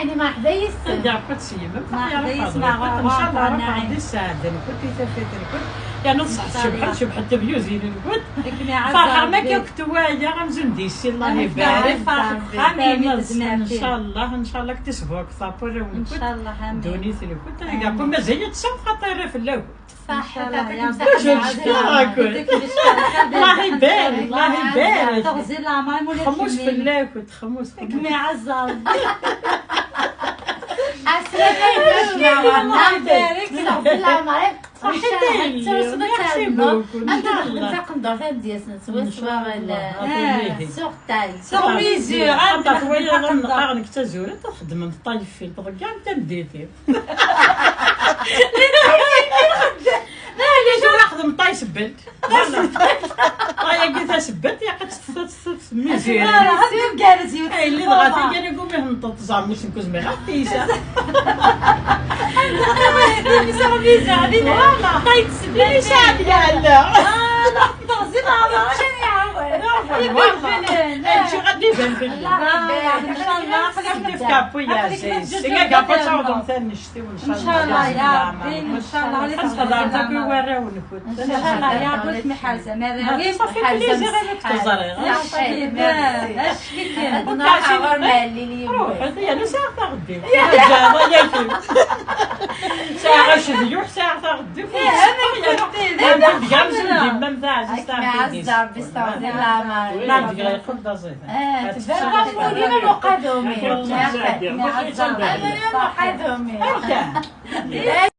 يعني مرحبا يسن يا كنت سيما مرحبا يسمع ان شاء الله راه غادي السعادة كنت تفيت كنت يعني صح شبحت شبحت بيوزين كنت فرحة ما كنت وايا غنزل ديسي الله يبارك ان شاء الله ان شاء الله كتسبوك صابور ان شاء الله امين دونيت كنت كاع مازال تصم خطيرة في الاول صح الله يبارك الله يبارك تغزي العمر مولاي خموس في اللاكل خموس كمي عزة الله يبارك نخدم طاي سبلت طاي قلت سبلت يا قد مزيان اي اللي ضغطي قال يقوم يهنطط زعما مش نكوز مي غطيسه طاي تسبلت ساعد يا لا هادشي غادي يبان في ان شاء الله خليك في كابويا سي كابو تعاودوا مثلا نشتي وان شاء الله يا ربي ان شاء الله تقدر تاكل وراو نكوت ان شاء الله يا ربي محرزه ماذا صافي plaisir غير تزري اش فيك روح يا ساعة تغدي يا ساعة شديوح ساعة تغدي تبان